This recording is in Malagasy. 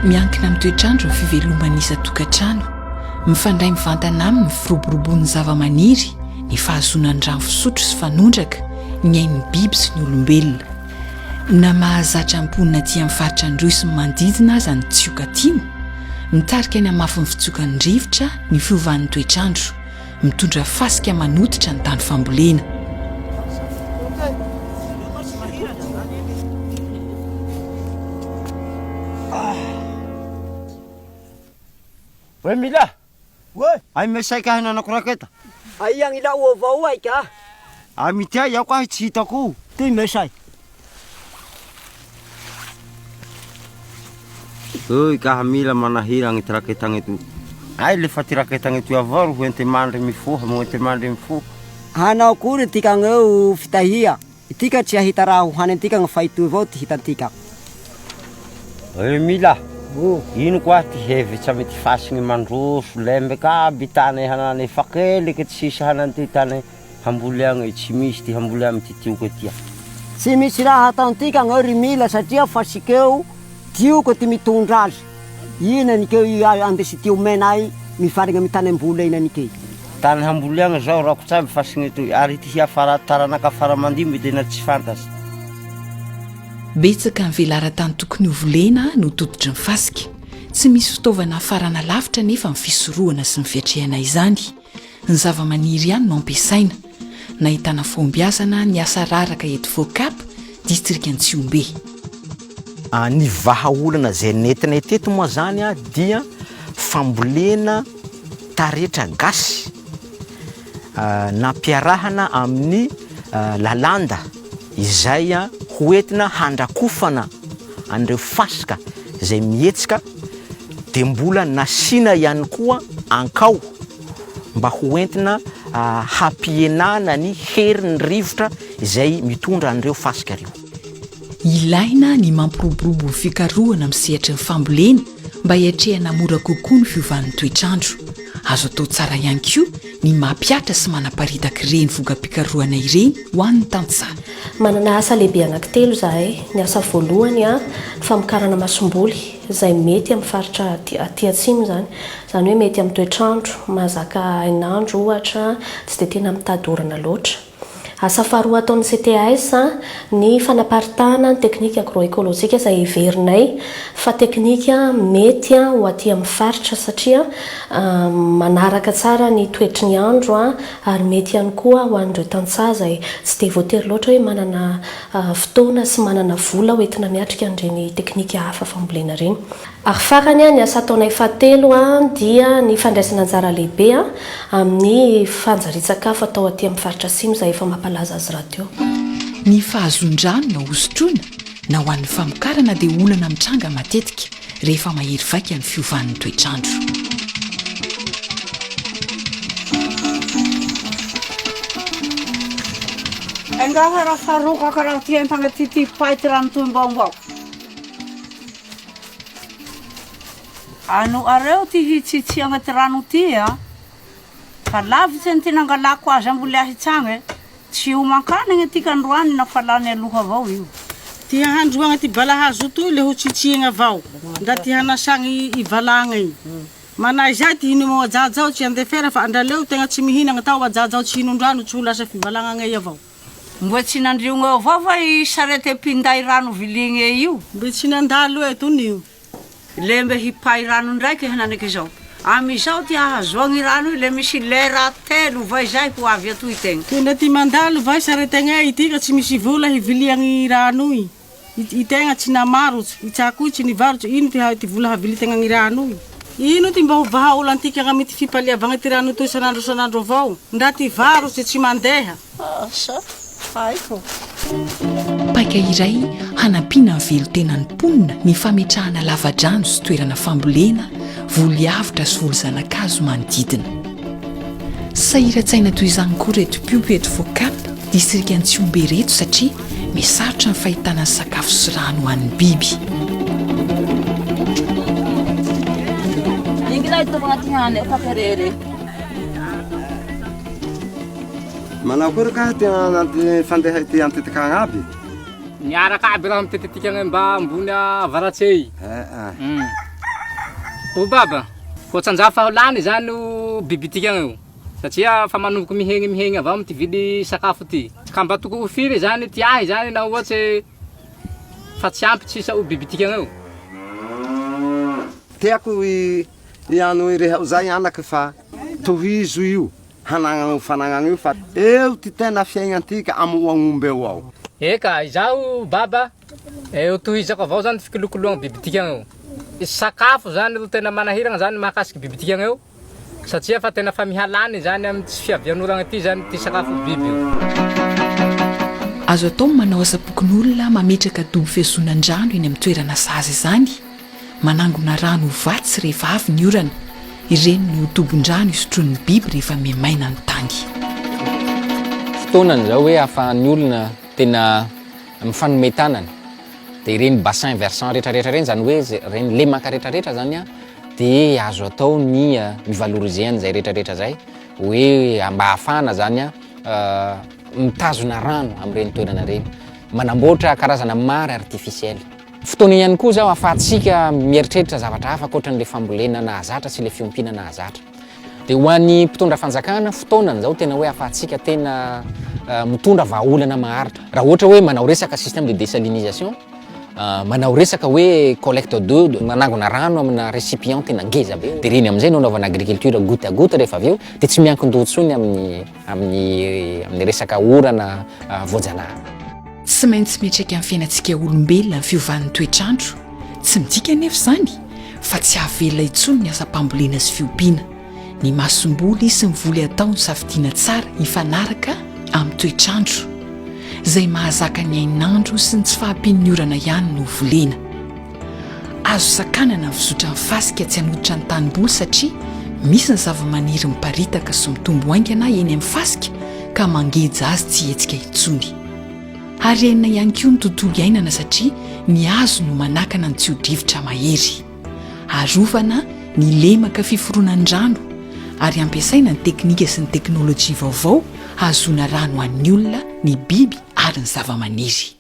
Miankina amin'ny toetr'andro ny fiveloman'ny isan-tokantrano. Mifandray mivantana aminy ny firoborobon'ny zavamaniry, ny fahazoana ny rano fisotro sy fanondraka, ny ain'ny biby sy ny olombelona. Na mahazatra ny mponina aty amin'ny faritra Androy sy ny manodidina aza ny tsioka atimo, mitarika ny hamafin'ny fitsokan'ny rivotra ny fiovan'ny toetr'andro, mitondra fasika manototra ny tany fambolena. Oe Mila! Oe! Ay mesaika ahy nanako raketa. Ay agnila'o avao ay ka. Ay mitia iaho ahy tsy hitako. Ty mesay. Oy ka mila manahira agny ty raketagny toy. Ay le fa ty raketagny toy avao ro ho ente mandry mifoha, ho ente mandry mifoha. Hanao akory tika agneo fitahia, itika tsy hahita raha ho hanintika fa itoy avao ty hitantika. Ry Mila, ino koa ty hevitsy amy ty fasigny mandroso lembeka aby tane hanane fa keliky tsy sisy hanan ty tane hamboleagna tsy misy ty hambolea amy ty tioke tia. Tsy misy raha ataontika agneo ry Mila satria fasikeo tioke ty mitondra azy. Inanikeo i andesy tio-mena mivarigna amy tane ambole inanikey. Tany hamboleagna zao rakotsy aby fasigny toy ary ty hiafara taranaka fara mandimby tena tsy fantatsy. Betsaka ny velaran-tany tokony hovolena no tototry ny fasika. Tsy misy fitaovana hafarana lavitra anefa ny fisorohana sy ny fiatrehana izany. Ny zavamaniry ihany no ampiasaina. Nahitana fahombiazana ny asa raraka eto Focap, distrikan'i Tsihombe. Ny vahaolana izay nentinay teto moa izany dia fambolena taretra gasy nampiarahana amin'ny lalanda izay hoentina handrakofana an'ireo fasika izay mihetsika dia mbola nasiana ihany koa ankao mba hoentina hampihenana ny herin'ny rivotra izay mitondra an'ireo fasika ireo. Ilaina ny mampiroborobo ny fikarohana amin'ny sehatry ny fambolena mba hiatrehana mora kokoa ny fiovan'ny toetr'andro. Azo atao tsara ihany koa ny mampihatra sy manaparitaka ireny voka-pikarohana ireny ho an'ny tantsaha. Manana asa lehibe anankitelo izahay. Ny asa voalohany, famokarana masomboly izay mety amin'ny faritra aty atsimo izany. Izany hoe mety amin'ny toetr'andro, mahazaka hainandro ohatra, tsy dia tena mitady orana loatra. Asa faharoa ataon'ny CTAS ny fanaparitahana ny teknika agroekolojika izay heverinay fa teknika mety ho aty amin'ny faritra satria manaraka tsara ny toetry ny andro ary mety ihany koa ho an'ireo tantsaha izay tsy dia voatery loatra hoe manana fotoana sy manana vola hoentina miatrika an'ireny teknika hafa fambolena ireny. Ary farany, ny asa ataonay fahatelo dia ny fandraisana anjara lehibe amin'ny fanjarian-tsakafo atao aty amin'ny faritra Atsimo izay efa mampalaza azy rahateo. Ny fahazoan-drano na hosotroina na ho an'ny famokarana dia olana mitranga matetika rehefa mahery vaika ny fiovan'ny toetr'andro. Engaha raha sarokaka raha ty entagna ty ty pay ty rano toy mbao mbao. Anoareo ty hitsitsiagna ty rano ty a! Fa lavitse an'ity nangalako azy ambole ahitsagna e! Tsy homan-kanigny tika androany na fa lany aloha avao io. Ty hahandroagna ty balahazo toy le ho tsitsiegna avao, ndra ty hanasagny i valagney. Manahy izay ty hinoma o ajajao tsy andefera fa andraleo tegna tsy mihinagna tao ajajao tsy hinon-drano tsy ho lasa fivalagnagna avao. Mboe tsy nandriogna eo avao va i sarete mpinday rano viligne io? Mbe tsy nandalo eto nio. Le mbe hipay rano ndraike henaniky zao. Amy izao ty ahazoagny rano io le misy lera telo va izay ho avy atoy tegna. Tena ty mandalo va i saretegney ity ka tsy misy vola hiviliagny rano i. I tegna tsy namarotse, i tsakoy tsy nivarotse, ino ty ty vola havilitegna gny rano i? Ino ty mba ho vahaolantika amity fipaliavagna ty rano toy isan'andro isan'andro avao? Ndra ty varotse tsy mandeha. Asa, haiko. Paika iray hanampiana ny velon-tenan'ny mponina ny fametrahana lavadrano sy toerana fambolena voly avotra sy voly zana-kazo manodidina. Sahiran-tsaina toy izany koa ireto mpiompy eto Voacap, distrikan'i Tsihombe ireto satria mihasarotra ny fahitana ny sakafo sy rano ho an'ny biby. Manao akory kah ty anaty fandeha ety antetika agny aby? Miaraka aby raha mitetetika agny mba ambony avaratse. Eh ah. O baba, ohatran'izany fa ho lany izany io bibitika io satria fa manomboky mihegny mihegny avao amin'ity vidy sakafo ity. Ka mba tokony ho firy izany ty ahy izany na ohatry fa tsy ampy sisa io bibitika io. Tiako i ano irehao zay anaky fa tohizo io hanagnanao fanagnana io fa eo ty tena fiaignantika amo o agnomby eo ao. Eka, izaho baba eh, ho tohizako avao zany fikolokoloagna bibitika io. Sakafo zany ro tena manahiragna zany mahakasiky bibitika io. Satria fa tena fa mihalany izany amin'ny tsy fiavian'oragna ity izany ity sakafo biby io. Azo atao ny manao asam-pokonolona mametraka dobo fihazonan-drano eny amin'ny toerana sahaza izany, manangona rano ho vatsy rehefa avy ny orana, ireny no ho tobin-drano isotroan'ny biby rehefa mihamaina ny tany. Fotoanany izao hoe ahafahan'ny olona tena mifanome tanana, dia ireny bassin versant rehetrarehetra ireny, izany hoe ireny lemaka rehetrarehetra izany an, Dia azo atao ny mi-valoriser an'izay rehetra rehetra izay hoe mba ahafahana zany mitazona rano amin'ireny toerana ireny. Manamboatra karazana mare artificielle. Fotoana ihany koa izao ahafahantsika mieritreritra zavatra hafa ankoatran'ilay fambolena nahazatra sy ilay fiompiana nahazatra. Dia ho an'ny mpitondra fanjakana, fotoanany izao tena hoe ahafahantsika tena mitondra vahaolana maharitra. Raha ohatra hoe manao resaka système de désalinisation, manao resaka hoe collecte d'eau, manangona rano amina récipient tena ngeza be, dia ireny amin'izay no anaovana agriculture goutte à goutte rehefa avy eo, dia tsy miankin-doha intsony amin'ny amin'ny amin'ny resaka orana voajanahary. Tsy maintsy miantraika amin'ny fiainantsika olombelona ny fiovan'ny toetr'andro. Tsy midika anefa izany fa tsy hahavelona intsony ny asam-pambolena sy fiompiana. Ny masomboly sy ny voly atao no safidiana tsara hifanaraka amin'ny toetr'andro. Izay mahazaka ny hainandro sy ny tsy fahampian'ny orana ihany no volena. Azo sakanana ny fizotran'ny fasika tsy hanototra ny tanimboly satria misy ny zavamaniry miparitaka sy mitombo haingana eny amin'ny fasika ka mangeja azy tsy hihetsika intsony. Harenina ihany koa ny tontolo iainana satria ny hazo no manakana ny tsio-drivotra mahery. Arovana ny lemaka fiforonan'ny rano ary ampiasaina ny teknika sy ny teknolojia vaovao hahazoana rano ho an'ny olona, ny biby ary ny zavamaniry.